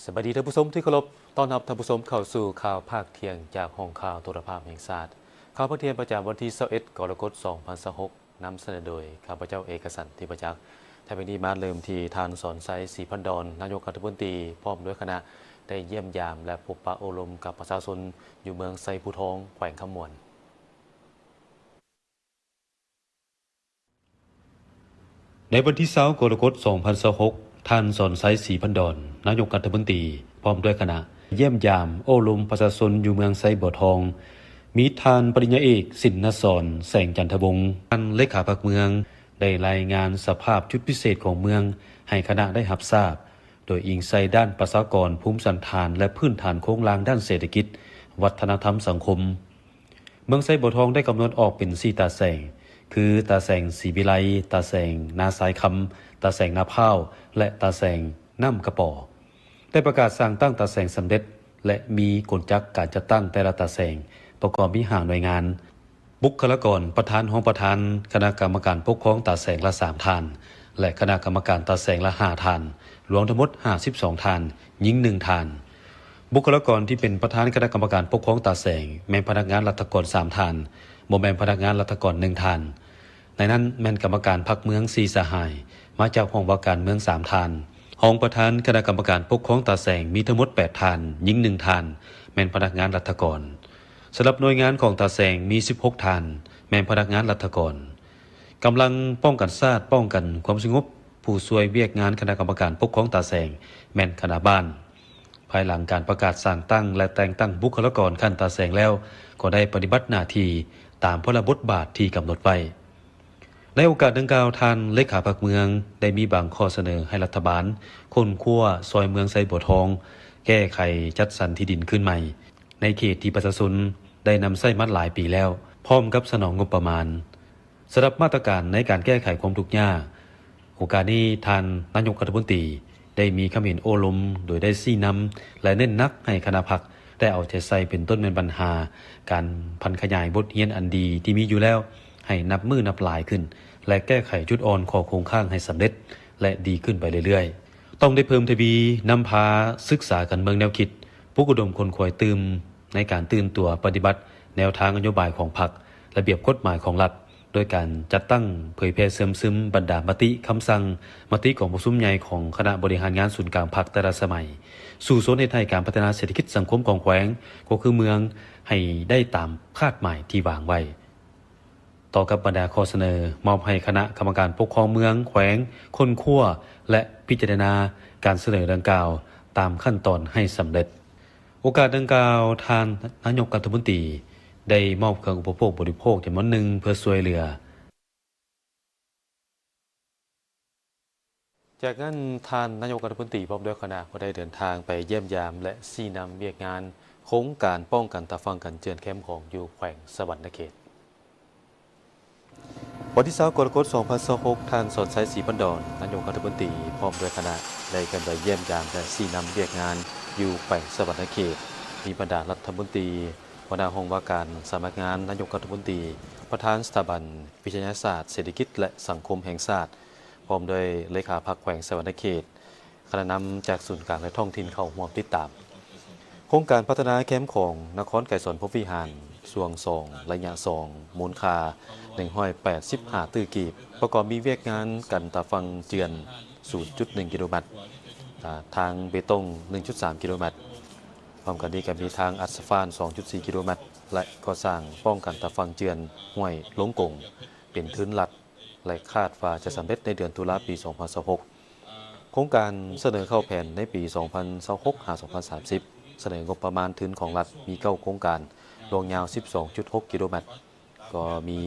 ສະບາຍດີທ່ານຜູ້ຊົມທີ່ເຄົາລົບ, ຕ້ອນຮັບທ່ານຜູ້ຊົມເຂົ້າສູ່ຂ່າວພາກທ່ຽງຈາກຫ້ອງຂ່າວໂທລະພາບແຫ່ງຊາດ. ຂ່າວພາກທ່ຽງປະຈຳວັນທີຊາວເອັດ ກໍລະກົດ ສອງພັນຊາວຫົກ ນຳສະເໜີໂດຍຂ້າພະເຈົ້າ ເອກະສັນ ທິບະຈັກ. ທ້າຍນີ້ມາເລີ່ມທີ່ທ່ານ ສອນໄຊ ສີພັນດອນ ນາຍົກລັດຖະມົນຕີ ພ້ອມດ້ວຍຄະນະ ໄດ້ຢ້ຽມຢາມ ແລະ ພົບປະໂອ້ລົມກັບປະຊາຊົນຢູ່ເມືອງໄຊພູທອງ ແຂວງຄຳມ່ວນ. ໃນວັນທີຊາວ ກໍລະກົດ ສອງພັນຊາວຫົກ ທ່ານ ສອນໄຊ ສີພັນດອນ ນາຍົກລັດຖະມົນຕີ ພ້ອມດ້ວຍຄະນະ ຢ້ຽມຢາມໂອ້ລົມປະຊາຊົນຢູ່ເມືອງໄຊບົວທອງ, ມີທ່ານປະລິນຍາເອກ ສິນນະສອນ ແສງຈັນທະວົງ ທ່ານເລຂາພັກເມືອງ ໄດ້ລາຍງານສະພາບຈຸດພິເສດຂອງເມືອງໃຫ້ຄະນະໄດ້ຮັບຊາບ, ໂດຍອີງໃສ່ດ້ານປະຊາກອນ, ພູມສັນຖານ ແລະ ພື້ນຖານໂຄງລ່າງດ້ານເສດຖະກິດ, ວັດທະນະທຳ, ສັງຄົມ. ເມືອງໄຊບົວທອງໄດ້ກຳນົດອອກເປັນສີ່ຕາແສງ ຄື ຕາແສງສີວິໄລ, ຕາແສງນາຊາຍຄຳ, ຕາແສງນາພ້າວ ແລະ ຕາແສງນ້ຳກະປໍ. ໄດ້ປະກາດສ້າງຕັ້ງຕາແສງສຳເລັດ ແລະ ມີກົນຈັກການຈັດຕັ້ງແຕ່ລະຕາແສງ ປະກອບມີຫ້າໜ່ວຍງານ, ບຸກຄະລາກອນ ປະທານ, ຮອງປະທານຄະນະກຳມະການປົກຄອງຕາແສງລະສາມທ່ານ ແລະ ຄະນະກຳມະການຕາແສງລະຫ້າທ່ານ, ລວມທັງໝົດຫ້າສິບສອງທ່ານ, ຍິງໜຶ່ງທ່ານ. ບຸກຄະລາກອນທີ່ເປັນປະທານຄະນະກຳມະການປົກຄອງຕາແສງ ແມ່ນພະນັກງານລັດຖະກອນສາມທ່ານ, ບໍ່ແມ່ນພະນັກງານລັດຖະກອນໜຶ່ງທ່ານ. ໃນນັ້ນແມ່ນກຳມະການພັກເມືອງສີ່ສະຫາຍ, ມາຈາກຫ້ອງວ່າການເມືອງສາມທ່ານ. ຮອງປະທານຄະນະກຳມະການປົກຄອງຕາແສງມີທັງໝົດແປດທ່ານ, ຍິງໜຶ່ງທ່ານ, ແມ່ນພະນັກງານລັດຖະກອນ. ສຳລັບໜ່ວຍງານຂອງຕາແສງມີສິບຫົກທ່ານ, ແມ່ນພະນັກງານລັດຖະກອນ. ກຳລັງປ້ອງກັນຊາດ, ປ້ອງກັນຄວາມສະຫງົບ, ຜູ້ຊ່ວຍວຽກງານຄະນະກຳມະການປົກຄອງຕາແສງ ແມ່ນຄະນະບ້ານ. ພາຍຫຼັງການປະກາດສ້າງຕັ້ງ ແລະ ແຕ່ງຕັ້ງບຸກຄະລາກອນຂັ້ນຕາແສງແລ້ວ, ກໍໄດ້ປະຕິບັດໜ້າທີ່ຕາມພາລະບົດບາດທີ່ກຳນົດໄວ້. ໃນໂອກາດດັ່ງກ່າວ, ທ່ານເລຂາພັກເມືອງໄດ້ມີບາງຂໍ້ສະເໜີໃຫ້ລັດຖະບານຄົ້ນຄວ້າຊ່ອຍເມືອງໄຊບົວທອງ ແກ້ໄຂຈັດສັນທີ່ດິນຄືນໃໝ່ ໃນເຂດທີ່ປະຊາຊົນໄດ້ນຳໃຊ້ມາຫຼາຍປີແລ້ວ, ພ້ອມກັບສະໜອງງົບປະມານ. ສຳລັບມາດຕະການໃນການແກ້ໄຂຄວາມທຸກຍາກ, ໂອກາດນີ້ທ່ານນາຍົກລັດຖະມົນຕີໄດ້ມີຄຳເຫັນໂອ້ລົມ ໂດຍໄດ້ຊີ້ນຳ ແລະ ເນັ້ນໜັກໃຫ້ຄະນະພັກໄດ້ເອົາໃຈໃສ່ ເປັນຕົ້ນແມ່ນບັນຫາການຜັນຂະຫຍາຍບົດຮຽນອັນດີທີ່ມີຢູ່ແລ້ວ ໃຫ້ນັບມື້ນັບຫຼາຍຂຶ້ນ ແລະ ແກ້ໄຂຈຸດອ່ອນຂໍ້ຄົງຄ້າງໃຫ້ສຳເລັດ ແລະ ດີຂຶ້ນໄປເລື້ອຍໆ. ຕ້ອງໄດ້ເພີ່ມທະວີນຳພາສຶກສາການເມືອງແນວຄິດ, ປຸກອຸດົມຂົນຂວາຍຕື່ມ ໃນການຕື່ນຕົວປະຕິບັດແນວທາງນະໂຍບາຍຂອງພັກ, ລະບຽບກົດໝາຍຂອງລັດ, ໂດຍການຈັດຕັ້ງເຜີຍແຜ່ເຊື່ອມຊຶມບັນດາມະຕິ, ຄຳສັ່ງ, ມະຕິກອງປະຊຸມໃຫຍ່ຂອງຄະນະບໍລິຫານງານສູນກາງພັກແຕ່ລະສະໄໝ, ສູ້ຊົນເຮັດໃຫ້ການພັດທະນາເສດຖະກິດສັງຄົມຂອງແຂວງ ກໍຄືເມືອງ ໃຫ້ໄດ້ຕາມຄາດໝາຍທີ່ວາງໄວ້. ຕໍ່ກັບບັນດາຂໍ້ສະເໜີ, ມອບໃຫ້ຄະນະກຳມະການປົກຄອງເມືອງ, ແຂວງ ຄົ້ນຄວ້າ ແລະ ພິຈາລະນາການສະເໜີດັ່ງກ່າວຕາມຂັ້ນຕອນໃຫ້ສຳເລັດ. ໂອກາດດັ່ງກ່າວ, ທ່ານນາຍົກລັດຖະມົນຕີໄດ້ມອບເຄື່ອງອຸປະໂພກບໍລິໂພກຈຳນວນໜຶ່ງເພື່ອຊ່ວຍເຫຼືອ. ຈາກນັ້ນ, ທ່ານນາຍົກລັດຖະມົນຕີພ້ອມດ້ວຍຄະນະກໍໄດ້ເດີນທາງໄປຢ້ຽມຢາມ ແລະ ຊີ້ນຳວຽກງານໂຄງການປ້ອງກັນຕາຝັ່ງກັນເຈື່ອນແຄມຂອງຢູ່ແຂວງສະຫວັນນະເຂດ. ວັນທີຊາວ ກໍລະກົດ ສອງພັນຊາວຫົກ, ທ່ານ ສອນໄຊ ສີພັນດອນ ນາຍົກລັດຖະມົນຕີ ພ້ອມດ້ວຍຄະນະ ໄດ້ເຄື່ອນໄຫວຢ້ຽມຢາມ ແລະ ຊີ້ນຳວຽກງານຢູ່ແຂວງສະຫວັນນະເຂດ. ມີບັນດາລັດຖະມົນຕີ, ຫົວໜ້າຫ້ອງວ່າການສຳນັກງານນາຍົກລັດຖະມົນຕີ, ປະທານສະຖາບັນວິທະຍາສາດເສດຖະກິດ ແລະ ສັງຄົມແຫ່ງຊາດ, ພ້ອມດ້ວຍເລຂາພັກແຂວງສະຫວັນນະເຂດ, ຄະນະນຳຈາກສູນກາງ ແລະ ທ້ອງຖິ່ນເຂົ້າຮ່ວມຕິດຕາມ. ໂຄງການພັດທະນາແຄມຂອງນະຄອນໄກສອນພົມວິຫານ ຊ່ວງສອງ ໄລຍະສອງ ມູນຄ່າໜຶ່ງຮ້ອຍແປດສິບຫ້າຕື້ກີບ, ປະກອບມີວຽກງານກັນຕາຝັ່ງເຈື່ອນສູນຈຸດໜຶ່ງກິໂລແມັດ, ອາ ທາງເບຕົງໜຶ່ງຈຸດສາມກິໂລແມັດ, ພ້ອມກັນນີ້ກໍມີທາງອັດສະຟານສອງຈຸດສີ່ກິໂລແມັດ ແລະ ກໍ່ສ້າງປ້ອງກັນຕາຝັ່ງເຈື່ອນຫ້ວຍລົງກົງ ເປັນທຶນລັດ ແລະ ຄາດວ່າຈະສຳເລັດໃນເດືອນຕຸລາປີສອງພັນຊາວຫົກ. ໂຄງການສະເໜີເຂົ້າແຜນໃນປີສອງພັນຊາວຫົກ ຫາ ສອງພັນສາມສິບ, ສະເໜີງົບປະມານທຶນຂອງລັດມີເກົ້າໂຄງການ, ລວມຍາວສິບສອງຈຸດຫົກກິໂລແມັດ, ກໍມີ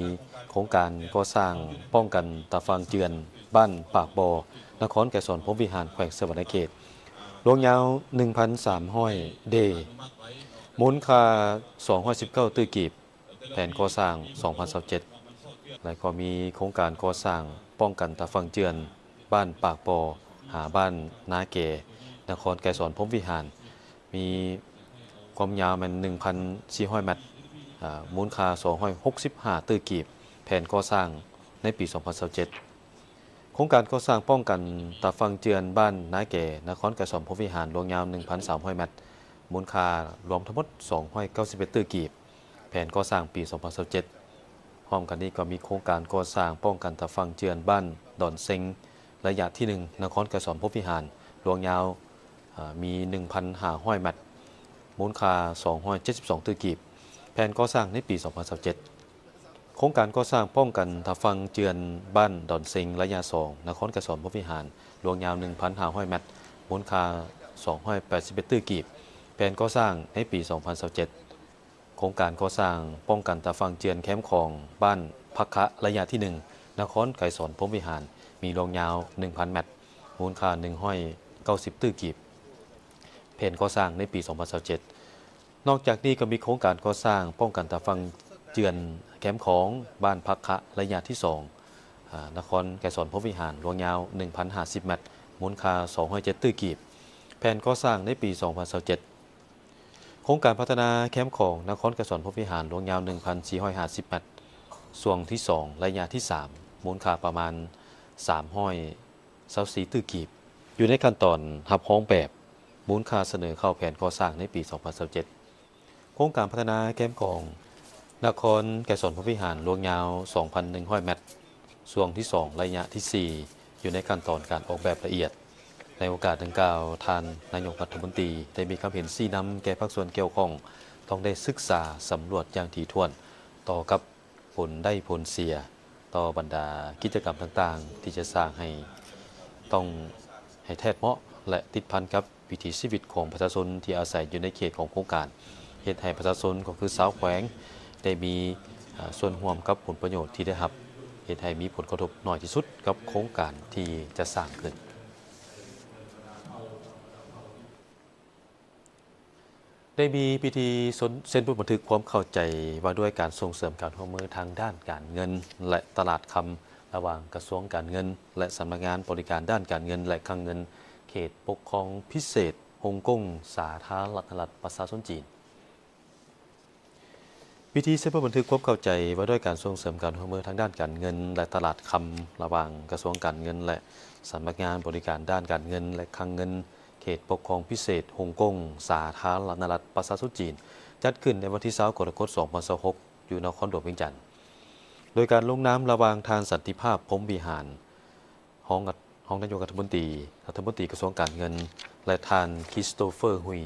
ໂຄງການກໍ່ສ້າງປ້ອງກັນຕາຝັ່ງເຈື່ອນ ບ້ານປາກບໍ່, ນະຄອນໄກສອນພົມວິຫານ ແຂວງສະຫວັນນະເຂດ, ລວມຍາວໜຶ່ງພັນສາມຮ້ອຍເດ, ມູນຄ່າສອງຮ້ອຍສິບເກົ້າຕື້ກີບ. ແຜນກໍ່ສ້າງສອງພັນຊາວເຈັດ ແລະ ກໍມີໂຄງການກໍ່ສ້າງປ້ອງກັນຕາຝັ່ງເຈື່ອນ ບ້ານປາກບໍ່ ຫາ ບ້ານນາແກ, ນະຄອນໄກສອນພົມວິຫານ, ມີຄວາມຍາວແມ່ນໜຶ່ງພັນສີ່ຮ້ອຍແມັດ, ອາ ມູນຄ່າສອງຮ້ອຍຫົກສິບຫ້າຕື້ກີບ, ແຜນກໍ່ສ້າງໃນປີສອງພັນຊາວເຈັດ. ໂຄງການກໍ່ສ້າງປ້ອງກັນຕາຝັ່ງເຈື່ອນບ້ານນາແກ ນະຄອນໄກສອນພົມວິຫານ ລວງຍາວໜຶ່ງພັນສາມຮ້ອຍແມັດ, ມູນຄ່າລວມທັງໝົດສອງຮ້ອຍເກົ້າສິບເອັດຕື້ກີບ, ແຜນກໍ່ສ້າງປີສອງພັນຊາວເຈັດ. ພ້ອມກັນນີ້ກໍມີໂຄງການກໍ່ສ້າງປ້ອງກັນຕາຝັ່ງເຈື່ອນບ້ານດອນເຊັງ ໄລຍະທີໜຶ່ງ ນະຄອນໄກສອນພົມວິຫານ ລວງຍາວ ອາ ມີໜຶ່ງພັນຫ້າຮ້ອຍແມັດ, ມູນຄ່າສອງຮ້ອຍເຈັດສິບສອງຕື້ກີບ, ແຜນກໍ່ສ້າງໃນປີສອງພັນຊາວເຈັດ. ໂຄງການກໍ່ສ້າງປ້ອງກັນຕາຝັ່ງເຈື່ອນບ້ານດອນເຊັງ ໄລຍະສອງ ນະຄອນໄກສອນພົມວິຫານ ລວງຍາວໜຶ່ງພັນຫ້າຮ້ອຍແມັດ, ມູນຄ່າສອງຮ້ອຍແປດສິບເອັດຕື້ກີບ, ແຜນກໍ່ສ້າງໃນປີສອງພັນຊາວເຈັດ. ໂຄງການກໍ່ສ້າງປ້ອງກັນຕາຝັ່ງເຈື່ອນແຄມຂອງບ້ານພັກຄະ ໄລຍະທີໜຶ່ງ ນະຄອນໄກສອນພົມວິຫານ ມີລວງຍາວໜຶ່ງພັນແມັດ, ມູນຄ່າໜຶ່ງຮ້ອຍເກົ້າສິບຕື້ກີບ, ແຜນກໍ່ສ້າງໃນປີສອງພັນຊາວເຈັດ. ນອກຈາກນີ້ກໍມີໂຄງການກໍ່ສ້າງປ້ອງກັນຕາຝັ່ງເຈື່ອນແຄມຂອງບ້ານພັກຄະ ໄລຍະທີສອງ ອາ ນະຄອນໄກສອນພົມວິຫານ ລວງຍາວໜຶ່ງພັນຫ້າສິບແມັດ, ມູນຄ່າສອງຮ້ອຍເຈັດຕື້ກີບ, ແຜນກໍ່ສ້າງໃນປີສອງພັນຊາວເຈັດ. ໂຄງການພັດທະນາແຄມຂອງນະຄອນໄກສອນພົມວິຫານ ລວງຍາວໜຶ່ງພັນສີ່ຮ້ອຍຫ້າສິບແມັດ, ຊ່ວງທີສອງ ໄລຍະທີສາມ, ມູນຄ່າປະມານສາມຮ້ອຍຊາວສີ່ຕື້ກີບ, ຢູ່ໃນຂັ້ນຕອນຮັບຮອງແບບ, ມູນຄ່າສະເໜີເຂົ້າແຜນກໍ່ສ້າງໃນປີສອງພັນຊາວເຈັດ. ໂຄງການພັດທະນາແຄມຂອງນະຄອນໄກສອນພົມວິຫານ ລວງຍາວສອງພັນໜຶ່ງຮ້ອຍແມັດ, ຊ່ວງທີສອງ ໄລຍະທີສີ່ ຢູ່ໃນຂັ້ນຕອນການອອກແບບລະອຽດ. ໃນໂອກາດດັ່ງກ່າວ, ທ່ານນາຍົກລັດຖະມົນຕີໄດ້ມີຄຳເຫັນຊີ້ນຳແກ່ພາກສ່ວນກ່ຽວຂ້ອງ ຕ້ອງໄດ້ສຶກສາສຳຫຼວດຢ່າງຖີ່ຖ້ວນຕໍ່ກັບຜົນໄດ້ຜົນເສຍ ຕໍ່ບັນດາກິດຈະກຳຕ່າງໆ ທີ່ຈະສ້າງໃຫ້ ຕ້ອງໃຫ້ແທດເໝາະ ແລະ ຕິດພັນກັບວິຖີຊີວິດຂອງປະຊາຊົນທີ່ອາໄສຢູ່ໃນເຂດຂອງໂຄງການ, ເຮັດໃຫ້ປະຊາຊົນ ກໍຄືຊາວແຂວງ ໄດ້ມີ ອາ ສ່ວນຮ່ວມກັບຜົນປະໂຫຍດທີ່ໄດ້ຮັບ, ເຮັດໃຫ້ມີຜົນກະທົບໜ້ອຍທີ່ສຸດກັບໂຄງການທີ່ຈະສ້າງຂຶ້ນ. ໄດ້ມີພິທີ ເຊັນບົດບັນທຶກຄວາມເຂົ້າໃຈວ່າດ້ວຍການສົ່ງເສີມການຮ່ວມມືທາງດ້ານການເງິນ ແລະ ຕະຫຼາດຄຳ ລະຫວ່າງກະຊວງການເງິນ ແລະ ສຳນັກງານບໍລິການດ້ານການເງິນ ແລະ ຄັງເງິນ ເຂດປົກຄອງພິເສດຮົງກົງ ສາທາລະນະລັດປະຊາຊົນຈີນ. ພິທີເຊັນບົດບັນທຶກຄວາມເຂົ້າໃຈວ່າດ້ວຍການສົ່ງເສີມການຮ່ວມມືທາງດ້ານການເງິນ ແລະ ຕະຫຼາດຄຳ ລະຫວ່າງກະຊວງການເງິນ ແລະ ສຳນັກງານບໍລິການດ້ານການເງິນ ແລະ ຄັງເງິນ ເຂດປົກຄອງພິເສດຮົງກົງ ສາທາລະນະລັດປະຊາຊົນຈີນ ຈັດຂຶ້ນໃນວັນທີຊາວ ກໍລະກົດ ສອງພັນຊາວຫົກ ຢູ່ນະຄອນຫຼວງວຽງຈັນ, ໂດຍການລົງນາມລະຫວ່າງທ່ານ ສັນຕິພາບ ພົມວິຫານ ຮອງ ຮອງນາຍົກລັດຖະມົນຕີ, ລັດຖະມົນຕີກະຊວງການເງິນ ແລະ ທ່ານ ຄຣິສໂຕເຟີ ຮຸຍ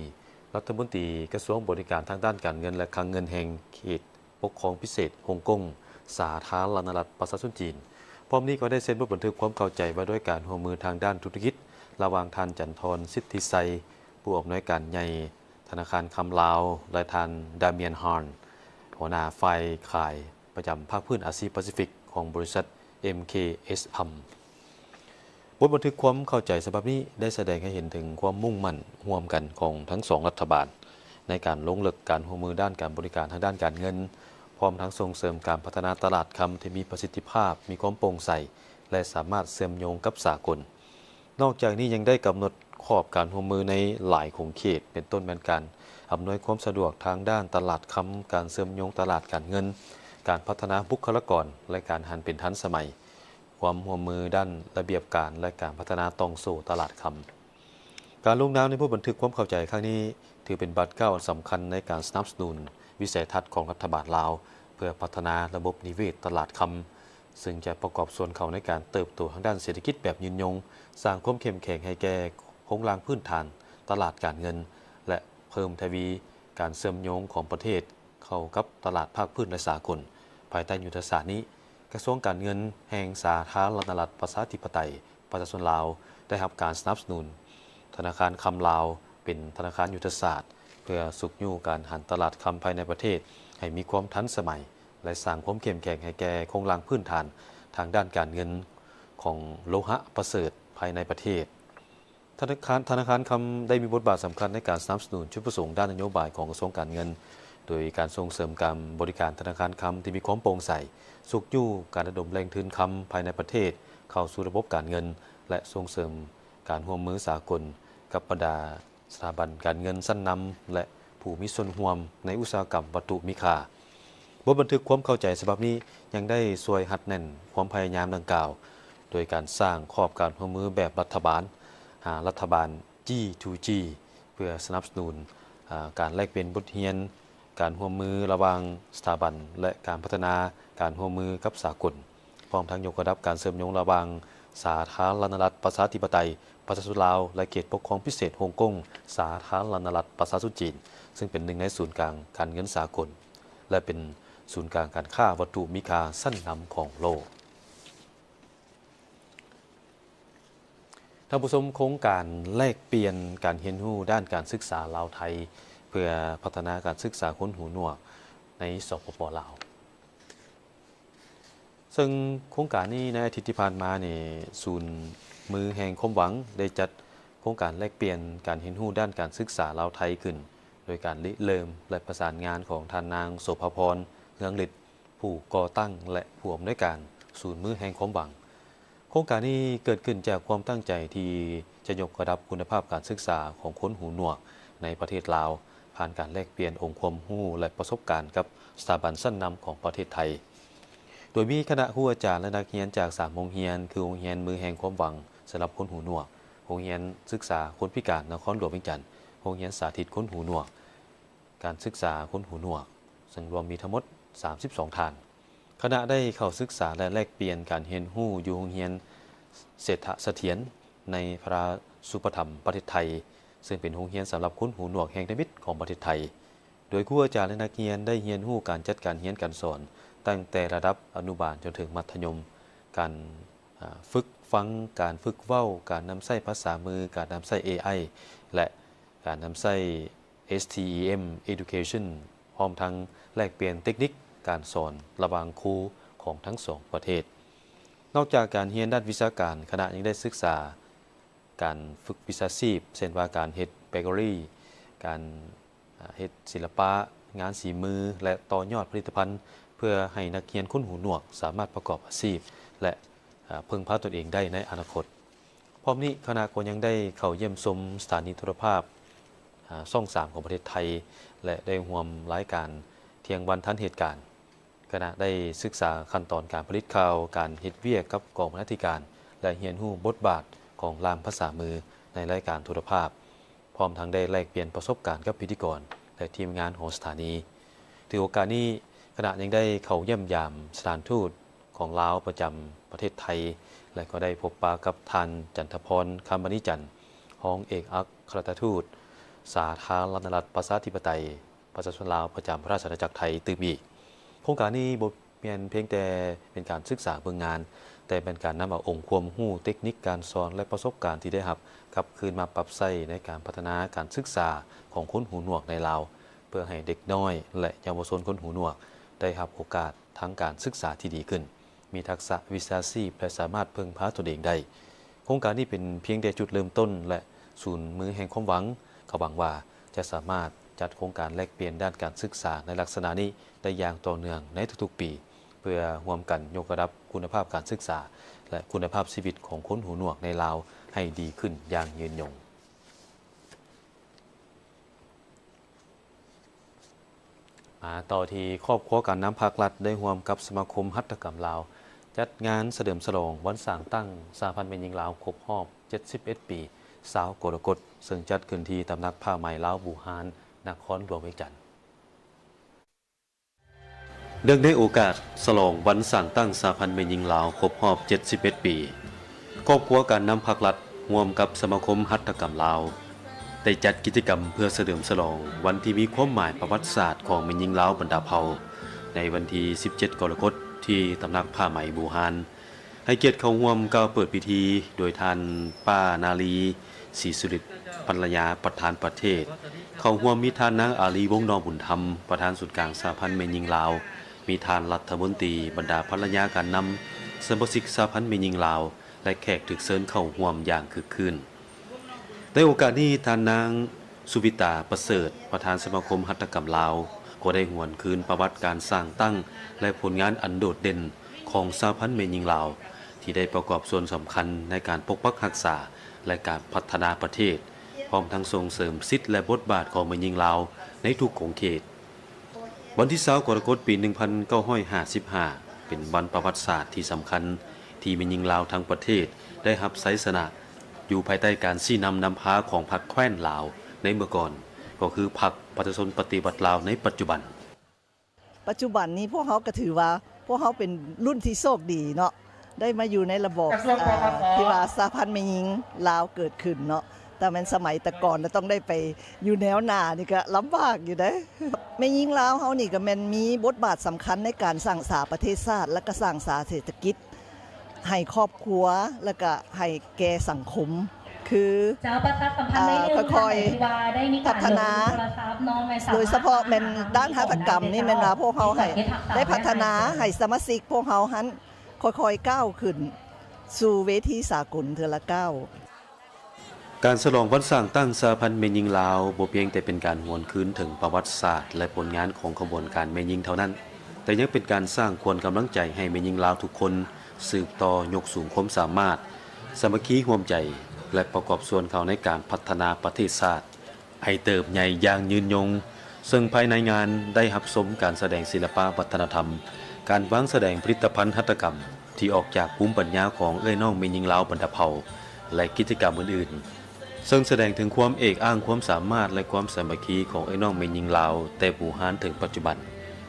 ລັດຖະມົນຕີກະຊວງບໍລິການທາງດ້ານການເງິນ ແລະ ຄັງເງິນ ແຫ່ງເຂດປົກຄອງພິເສດຮົງກົງ ສາທາລະນະລັດປະຊາຊົນຈີນ. ພ້ອມນີ້ກໍໄດ້ເຊັນບົດບັນທຶກຄວາມເຂົ້າໃຈວ່າດ້ວຍການຮ່ວມມືທາງດ້ານທຸລະກິດ ລະຫວ່າງທ່ານ ຈັນທອນ ສິດທິໄຊ ຜູ້ອຳນວຍການໃຫຍ່ທະນາຄານຄຳລາວ ແລະ ທ່ານ ດາມຽນ ຮານ ຫົວໜ້າຝ່າຍຂາຍປະຈຳພາກພື້ນອາຊີພາຊີຟິກຂອງບໍລິສັດ ເອັມ ເຄ ເອສ ພາມ. ບົດບັນທຶກຄວາມເຂົ້າໃຈສະບັບນີ້ໄດ້ສະແດງໃຫ້ເຫັນເຖິງຄວາມມຸ່ງໝັ້ນຮ່ວມກັນຂອງທັງສອງລັດຖະບານ ໃນການລົງເລິກການຮ່ວມມືດ້ານການບໍລິການທາງດ້ານການເງິນ, ພ້ອມທັງສົ່ງເສີມການພັດທະນາຕະຫຼາດຄຳທີ່ມີປະສິດທິພາບ, ມີຄວາມໂປ່ງໃສ ແລະ ສາມາດເຊື່ອມໂຍງກັບສາກົນ. ນອກຈາກນີ້ຍັງໄດ້ກຳນົດຂອບການຮ່ວມມືໃນຫຼາຍຂົງເຂດ, ເປັນຕົ້ນແມ່ນການອຳນວຍຄວາມສະດວກທາງດ້ານຕະຫຼາດຄຳ, ການເຊື່ອມໂຍງຕະຫຼາດການເງິນ, ການພັດທະນາບຸກຄະລາກອນ ແລະ ການຫັນເປັນທັນສະໄໝ. ຄວາມຮ່ວມມືດ້ານລະບຽບການ ແລະ ການພັດທະນາຕ່ອງໂສ້ຕະຫຼາດຄຳ. ການລົງນາມໃນບົດບັນທຶກຄວາມເຂົ້າໃຈຄັ້ງນີ້ ຖືເປັນບາດກ້າວອັນສຳຄັນໃນການສະໜັບສະໜູນວິໄສທັດຂອງລັດຖະບານລາວ ເພື່ອພັດທະນາລະບົບນິເວດຕະຫຼາດຄຳ, ເຊິ່ງຈະປະກອບສ່ວນເຂົ້າໃນການເຕີບໂຕທາງດ້ານເສດຖະກິດແບບຍືນຍົງ, ສ້າງຄວາມເຂັ້ມແຂງໃຫ້ແກ່ໂຄງລ່າງພື້ນຖານຕະຫຼາດການເງິນ ແລະ ເພີ່ມທະວີການເຊື່ອມໂຍງຂອງປະເທດ ເຂົ້າກັບຕະຫຼາດພາກພື້ນ ແລະ ສາກົນ. ພາຍໃຕ້ຍຸດທະສາດນີ້, ກະຊວງການເງິນແຫ່ງສາທາລະນະລັດປະຊາທິປະໄຕປະຊາຊົນລາວ ໄດ້ຮັບການສະໜັບສະໜູນທະນາຄານຄຳລາວ ເປັນທະນາຄານຍຸດທະສາດ ເພື່ອຊຸກຍູ້ການຫັນຕະຫຼາດຄຳພາຍໃນປະເທດໃຫ້ມີຄວາມທັນສະໄໝ ແລະ ສ້າງຄວາມເຂັ້ມແຂງໃຫ້ແກ່ໂຄງລ່າງພື້ນຖານທາງດ້ານການເງິນຂອງໂລຫະປະເສີດພາຍໃນປະເທດ. ທະນາຄານ ທະນາຄານຄຳໄດ້ມີບົດບາດສຳຄັນໃນການສະໜັບສະໜູນຈຸດປະສົງດ້ານນະໂຍບາຍຂອງກະຊວງການເງິນ, ໂດຍການສົ່ງເສີມການບໍລິການທະນາຄານຄຳທີ່ມີຄວາມໂປ່ງໃສ, ຊຸກຍູ້ການລະດົມແຫຼ່ງທຶນຄຳພາຍໃນປະເທດເຂົ້າສູ່ລະບົບການເງິນ ແລະ ສົ່ງເສີມການຮ່ວມມືສາກົນກັບບັນດາສະຖາບັນການເງິນຊັ້ນນຳ ແລະ ຜູ້ມີສ່ວນຮ່ວມໃນອຸດສາຫະກຳວັດຖຸມີຄ່າ. ບົດບັນທຶກຄວາມເຂົ້າໃຈສະບັບນີ້ຍັງໄດ້ຊ່ວຍຮັດແໜ້ນຄວາມພະຍາຍາມດັ່ງກ່າວ ໂດຍການສ້າງຂອບການຮ່ວມມືແບບລັດຖະບານ ຫາລັດຖະບານ G to G ເພື່ອສະໜັບສະໜູນ ອາ ການແລກປ່ຽນບົດຮຽນ ການຮ່ວມມືລະຫວ່າງສະຖາບັນ ແລະ ການພັດທະນາການຮ່ວມມືກັບສາກົນ, ພ້ອມທັງຍົກລະດັບການເຊື່ອມໂຍງລະຫວ່າງສາທາລະນະລັດປະຊາທິປະໄຕປະຊາຊົນລາວ ແລະ ເຂດປົກຄອງພິເສດຮົງກົງສາທາລະນະລັດປະຊາຊົນຈີນ, ເຊິ່ງເປັນໜຶ່ງໃນສູນກາງການເງິນສາກົນ ແລະ ເປັນສູນກາງການຄ້າວັດຖຸມີຄ່າຊັ້ນນຳຂອງໂລກ. ທ່ານຜູ້ຊົມ, ໂຄງການແລກປ່ຽນການຮຽນຮູ້ດ້ານການສຶກສາລາວໄທ ເພື່ອພັດທະນາການສຶກສາຄົນຫູໜວກໃນ ສປປ ລາວ. ເຊິ່ງໂຄງການນີ້ໃນອາທິດທີ່ຜ່ານມານີ້ ສູນມືແຫ່ງຄວາມຫວັງໄດ້ຈັດໂຄງການແລກປ່ຽນການຮຽນຮູ້ດ້ານການສຶກສາລາວໄທຂຶ້ນ ໂດຍການລິເລີ່ມ ແລະ ປະສານງານຂອງທ່ານນາງ ໂສພາພອນ ເຮືອງລິດ ຜູ້ກໍ່ຕັ້ງ ແລະ ຜູ້ອຳນວຍການສູນມືແຫ່ງຄວາມຫວັງ. ໂຄງການນີ້ເກີດຂຶ້ນຈາກຄວາມຕັ້ງໃຈທີ່ຈະຍົກລະດັບຄຸນນະພາບການສຶກສາຂອງຄົນຫູໜວກໃນປະເທດລາວ ຜ່ານການແລກປ່ຽນອົງຄວາມຮູ້ ແລະ ປະສົບການກັບສະຖາບັນຊັ້ນນຳຂອງປະເທດໄທ, ໂດຍມີຄະນະຄູອາຈານ ແລະ ນັກຮຽນຈາກສາມໂຮງຮຽນ ຄືໂຮງຮຽນມືແຫ່ງຄວາມຫວັງສຳລັບຄົນຫູໜວກ, ໂຮງຮຽນສຶກສາຄົນພິການນະຄອນຫຼວງວຽງຈັນ, ໂຮງຮຽນສາທິດຄົນຫູໜວກ, ການສຶກສາຄົນຫູໜວກ, ເຊິ່ງລວມມີທັງໝົດສາມສິບສອງທ່ານ. ຄະນະໄດ້ເຂົ້າສຶກສາ ແລະ ແລກປ່ຽນການຮຽນຮູ້ຢູ່ໂຮງຮຽນເສດຖະສະຖຽນ ໃນພະລາຊູປະຖຳປະເທດໄທ, ເຊິ່ງເປັນໂຮງຮຽນສຳລັບຄົນຫູໜວກແຫ່ງທຳອິດຂອງປະເທດໄທ, ໂດຍຄູອາຈານ ແລະ ນັກຮຽນໄດ້ຮຽນຮູ້ການຈັດການຮຽນການສອນ ຕັ້ງແຕ່ລະດັບອະນຸບານຈົນເຖິງມັດທະຍົມ, ການ ອາ ຝຶກຟັງ, ການຝຶກເວົ້າ, ການນຳໃຊ້ພາສາມື, ການນຳໃຊ້ ເອໄອ ແລະ ການນຳໃຊ້ STEM Education ພ້ອມທັງແລກປ່ຽນເຕັກນິກການສອນລະຫວ່າງຄູຂອງທັງສອງປະເທດ. ນອກຈາກການຮຽນດ້ານວິຊາການ, ຄະນະຍັງໄດ້ສຶກສາການຝຶກວິຊາຊີບ, ເຊັ່ນວ່າການເຮັດເບເກີຣີ, ການ ອາ ເຮັດສິລະປະ, ງານສີມື ແລະ ຕໍ່ຍອດຜະລິດຕະພັນ ເພື່ອໃຫ້ນັກຮຽນຄົນຫູໜວກສາມາດປະກອບອາຊີບ ແລະ ອາ ເພິ່ງພາຕົນເອງໄດ້ໃນອະນາຄົດ. ພ້ອມນີ້, ຄະນະກໍຍັງໄດ້ເຂົ້າຢ້ຽມຊົມສະຖານີໂທລະພາບ ອາ ຊ່ອງສາມຂອງປະເທດໄທ ແລະ ໄດ້ຮ່ວມລາຍການທ່ຽງວັນທັນເຫດການ. ຄະນະໄດ້ສຶກສາຂັ້ນຕອນການຜະລິດຂ່າວ, ການເຮັດວຽກກັບກອງບັນນາທິການ ແລະ ຮຽນຮູ້ບົດບາດຂອງລ່າມພາສາມືໃນລາຍການໂທລະພາບ, ພ້ອມທັງໄດ້ແລກປ່ຽນປະສົບການກັບພິທີກອນ ແລະ ທີມງານຂອງສະຖານີ. ຖືໂອກາດນີ້, ຄະນະຍັງໄດ້ເຂົ້າຢ້ຽມຢາມສະຖານທູດຂອງລາວປະຈຳປະເທດໄທ ແລະ ກໍໄດ້ພົບປະກັບທ່ານ ຈັນທະພອນ ຄຳມະນີຈັນ, ຮອງເອກອັກຄະລັດຖະທູດສາທາລະນະລັດປະຊາທິປະໄຕ ປະຊາຊົນລາວປະຈຳພະລາຊະອານາຈັກໄທຕື່ມອີກ. ໂຄງການນີ້ບໍ່ແມ່ນພຽງແຕ່ເປັນການສຶກສາເບິ່ງງານ, ແຕ່ແມ່ນການນຳເອົາອົງຄວາມຮູ້, ເຕັກນິກການສອນ ແລະ ປະສົບການທີ່ໄດ້ຮັບ ກັບຄືນມາປັບໃຊ້ໃນການພັດທະນາການສຶກສາຂອງຄົນຫູໜວກໃນລາວ, ເພື່ອໃຫ້ເດັກນ້ອຍ ແລະ ເຍົາວະຊົນຄົນຫູໜວກໄດ້ຮັບໂອກາດທາງການສຶກສາທີ່ດີຂຶ້ນ, ມີທັກສະວິຊາຊີບ ແລະ ສາມາດເພິ່ງພາຕົນເອງໄດ້. ໂຄງການນີ້ເປັນພຽງແຕ່ຈຸດເລີ່ມຕົ້ນ ແລະ ສູນມືແຫ່ງຄວາມຫວັງ. ກໍຫວັງວ່າຈະສາມາດຈັດໂຄງການແລກປ່ຽນດ້ານການສຶກສາໃນລັກສະນະນີ້ໄດ້ຢ່າງຕໍ່ເນື່ອງໃນທຸກໆປີ, ເພື່ອຮ່ວມກັນຍົກລະດັບຄຸນນະພາບການສຶກສາ ແລະ ຄຸນນະພາບຊີວິດຂອງຄົນຫູໜວກໃນລາວໃຫ້ດີຂຶ້ນຢ່າງຍືນຍົງ. ມາຕໍ່ທີ່ຄອບຄົວການນຳພາກລັດ ໄດ້ຮ່ວມກັບສະມາຄົມຫັດຖະກຳລາວ ຈັດງານສະເຫຼີມສະຫຼອງວັນສ້າງຕັ້ງສະຫະພັນແມ່ຍິງລາວ ຄົບຮອບເຈັດສິບເອັດປີ ຊາວກໍລະກົດ, ເຊິ່ງຈັດຂຶ້ນທີ່ຕຳໜັກຜ້າໄໝລາວບູຮານ ນະຄອນຫຼວງວຽງຈັນ. ເນື່ອງໃນໂອກາດສະຫຼອງວັນສ້າງຕັ້ງສະຫະພັນແມ່ຍິງລາວຄົບຮອບເຈັດສິບເອັດປີ, ຄອບຄົວການນຳພາກລັດ ຮ່ວມກັບສະມາຄົມຫັດຖະກຳລາວ ໄດ້ຈັດກິດຈະກຳເພື່ອສະເຫຼີມສະຫຼອງວັນທີ່ມີຄວາມໝາຍປະຫວັດສາດຂອງແມ່ຍິງລາວບັນດາເຜົ່າ ໃນວັນທີສິບເຈັດກໍລະກົດ ທີ່ຕຳໜັກຜ້າໄໝບູຮານ. ໃຫ້ກຽດເຂົ້າຮ່ວມກ່າວເປີດພິທີໂດຍທ່ານ ປ້າ ນາລີ ສີສຸລິດ ພັນລະຍາປະທານປະເທດ. ເຂົ້າຮ່ວມມີທ່ານນາງ ອາລີ ວົງນອກບຸນທຳ ປະທານສູນກາງສະຫະພັນແມ່ຍິງລາວ, ມີທ່ານລັດຖະມົນຕີ, ບັນດາພັນລະຍາການນຳ, ສະມາຊິກສະຫະພັນແມ່ຍິງລາວ ແລະ ແຂກຖືກເຊີນເຂົ້າຮ່ວມຢ່າງຄຶກຄື້ນ. ໃນໂອກາດນີ້, ທ່ານນາງ ສຸວິຕາ ປະເສີດ ປະທານສະມາຄົມຫັດຖະກຳລາວ ກໍໄດ້ຫວນຄືນປະຫວັດການສ້າງຕັ້ງ ແລະ ຜົນງານອັນໂດດເດັ່ນຂອງສະຫະພັນແມ່ຍິງລາວ ທີ່ໄດ້ປະກອບສ່ວນສຳຄັນໃນການປົກປັກຮັກສາ ແລະ ການພັດທະນາປະເທດ, ພ້ອມທັງສົ່ງເສີມສິດ ແລະ ບົດບາດຂອງແມ່ຍິງລາວໃນທຸກຂົງເຂດ. ວັນທີຊາວກໍລະກົດ ປີໜຶ່ງພັນເກົ້າຮ້ອຍຫ້າສິບຫ້າ ເປັນວັນປະຫວັດສາດທີ່ສຳຄັນ ທີ່ແມ່ຍິງລາວທັງປະເທດໄດ້ຮັບໄຊຊະນະ ຢູ່ພາຍໃຕ້ການຊີ້ນຳນຳພາຂອງພັກແຄ້ນລາວໃນເມື່ອກ່ອນ ກໍຄືພັກປະຊາຊົນປະຕິວັດລາວໃນປັດຈຸບັນ. ປັດຈຸບັນນີ້ພວກເຮົາກໍຖືວ່າ ພວກເຮົາເປັນລຸ້ນທີ່ໂຊກດີເນາະ ໄດ້ມາຢູ່ໃນລະບອບ ທີ່ວ່າສະຫະພັນແມ່ຍິງລາວເກີດຂຶ້ນເນາະ. ຖ້າແມ່ນສະໄໝແຕ່ກ່ອນລະຕ້ອງໄດ້ໄປຢູ່ແນວໜ້ານີ້ກໍລຳບາກຢູ່ເດ້. ແມ່ຍິງລາວເຮົານີ້ກໍແມ່ນມີບົດບາດສຳຄັນໃນການສ້າງສາປະເທດຊາດ ແລະກໍສ້າງສາເສດຖະກິດ ໃຫ້ຄອບຄົວ ແລະກະໃຫ້ແກ່ສັງຄົມ ຄື ເຈົ້າ ປະຊາສຳພັນ ເອີ ໄດ້ໜຶ່ງ ຄ່ອຍໆ ທ່ານໃດທີ່ວ່າໄດ້ມີການ ພັດທະນາ ໂດຍສະເພາະແມ່ນດ້ານຫັດຖະກຳນີ້ ແມ່ນວ່າພວກເຮົາໃຫ້ ໄດ້ພັດທະນາໃຫ້ສະມາຊິກພວກເຮົາຫັ້ນ ຄ່ອຍໆກ້າວຂຶ້ນສູ່ເວທີສາກົນເທື່ອລະກ້າວ. ການສະຫຼອງວັນສ້າງຕັ້ງສະຫະພັນແມ່ຍິງລາວ ບໍ່ພຽງແຕ່ເປັນການຫວນຄືນເຖິງປະຫວັດສາດ ແລະ ຜົນງານຂອງຂະບວນການແມ່ຍິງເທົ່ານັ້ນ, ແຕ່ຍັງເປັນການສ້າງຂວັນກຳລັງໃຈໃຫ້ແມ່ຍິງລາວທຸກຄົນ ສືບຕໍ່ຍົກສູງຄວາມສາມາດ, ສາມັກຄີຮ່ວມໃຈ ແລະ ປະກອບສ່ວນເຂົ້າໃນການພັດທະນາປະເທດຊາດ ໃຫ້ເຕີບໃຫຍ່ຢ່າງຍືນຍົງ, ເຊິ່ງພາຍໃນງານໄດ້ຮັບຊົມການສະແດງສິລະປະວັດທະນະທຳ, ການວາງສະແດງຜະລິດຕະພັນຫັດຖະກຳທີ່ອອກຈາກພູມປັນຍາຂອງເອື້ອຍນ້ອງແມ່ຍິງລາວບັນດາເຜົ່າ ແລະ ກິດຈະກຳອື່ນໆ, ເຊິ່ງສະແດງເຖິງຄວາມເອກອ້າງຄວາມສາມາດ ແລະ ຄວາມສາມັກຄີຂອງເອື້ອຍນ້ອງແມ່ຍິງລາວ ແຕ່ບູຮານເຖິງປັດຈຸບັນ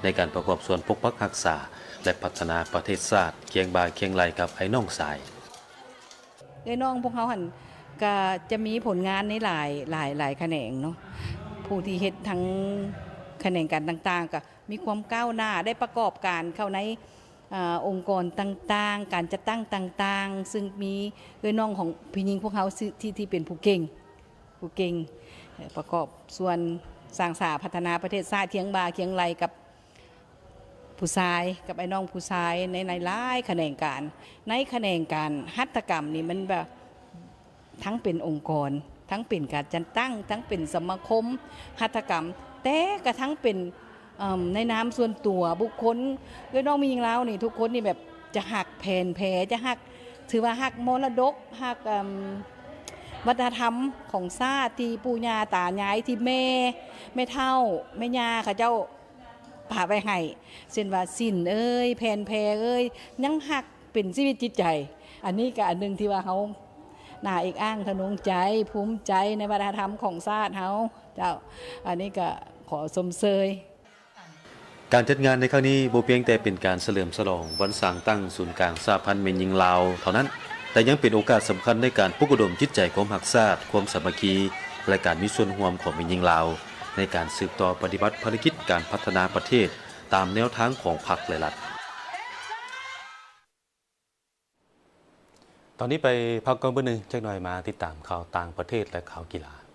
ໃນການປະກອບສ່ວນປົກປັກຮັກສາ ແລະ ພັດທະນາປະເທດຊາດ ຄຽງບ່າຄຽງໄຫຼ່ກັບອ້າຍນ້ອງຊາຍ. ເອື້ອຍນ້ອງພວກເຮົາຫັ້ນກະຈະມີຜົນງານໃນຫຼາຍ ຫຼາຍ ຫຼາຍຂະແໜງເນາະ, ຜູ້ທີ່ເຮັດທັງຂະແໜງການຕ່າງໆ ກະມີຄວາມກ້າວໜ້າ ໄດ້ປະກອບການເຂົ້າໃນ ອາ ອົງກອນຕ່າງໆ ການຈັດຕັ້ງຕ່າງໆ ຊຶ່ງມີເອື້ອຍນ້ອງຂອງຜູ້ຍິງພວກເຮົາ ທີ່ ທີ່ເປັນຜູ້ເກັ່ງ ຜູ້ເກັ່ງ ປະກອບສ່ວນສ້າງສາພັດທະນາປະເທດຊາດ ຄຽງບ່າຄຽງໄຫຼ່ກັບ ຜູ້ຊາຍ ກັບອ້າຍນ້ອງຜູ້ຊາຍ ໃນ ໃນຫຼາຍຂະແໜງການ. ໃນຂະແໜງການຫັດຖະກຳນີ້ ມັນແບບ ທັງເປັນອົງກອນ ທັງເປັນການຈັດຕັ້ງ ທັງເປັນສະມາຄົມຫັດຖະກຳ ແຕ່ກະທັງເປັນ ເອີ່ມ ໃນນາມສ່ວນຕົວບຸກຄົນ. ເອື້ອຍນ້ອງແມ່ຍິງລາວນີ້ ທຸກຄົນນີ້ແບບຈະຮັກແຜນແພ ຈະຮັກ ຖືວ່າຮັກມໍລະດົກ ຮັກ ເອີ່ມ ວັດທະນະທຳຂອງຊາດ ທີ່ປູ່ຍ່າຕາຍາຍ ທີ່ແມ່ ແມ່ເຖົ້າ ແມ່ຍ່າເຂົາເຈົ້າ ປະໄວ້ໃຫ້ ເຊັ່ນວ່າສິນເອີຍ ແຜ່ນແພເອີຍ ຍັງຮັກເປັນຊີວິດຈິດໃຈ. ອັນນີ້ກະອັນໜຶ່ງທີ່ວ່າເຮົາໜ້າເອກອ້າງທະນົງໃຈ ພູມໃຈໃນວັດທະນະທຳຂອງຊາດເຮົາ. ເຈົ້າ ອັນນີ້ກະຂໍຊົມເຊີຍ. ການຈັດງານໃນຄັ້ງນີ້ບໍ່ພຽງແຕ່ເປັນການສະເຫຼີມສະຫຼອງວັນສ້າງຕັ້ງສູນກາງສະຫະພັນແມ່ຍິງລາວເທົ່ານັ້ນ, ແຕ່ຍັງເປັນໂອກາດສຳຄັນໃນການປຸກລະດົມຈິດໃຈຄວາມຮັກຊາດ, ຄວາມສາມັກຄີ ແລະ ການມີສ່ວນຮ່ວມຂອງແມ່ຍິງລາວ ໃນການສືບຕໍ່ປະຕິບັດພາລະກິດການພັດທະນາປະເທດຕາມແນວທາງຂອງພັກ ແລະ ລັດ. ຕອນນີ້ໄປພັກກ່ອນເບິ່ງໜຶ່ງ, ຈັກໜ່ອຍມາຕິດຕາມຂ່າວຕ່າງປະເທດ ແລະ ຂ່າວກິລາ.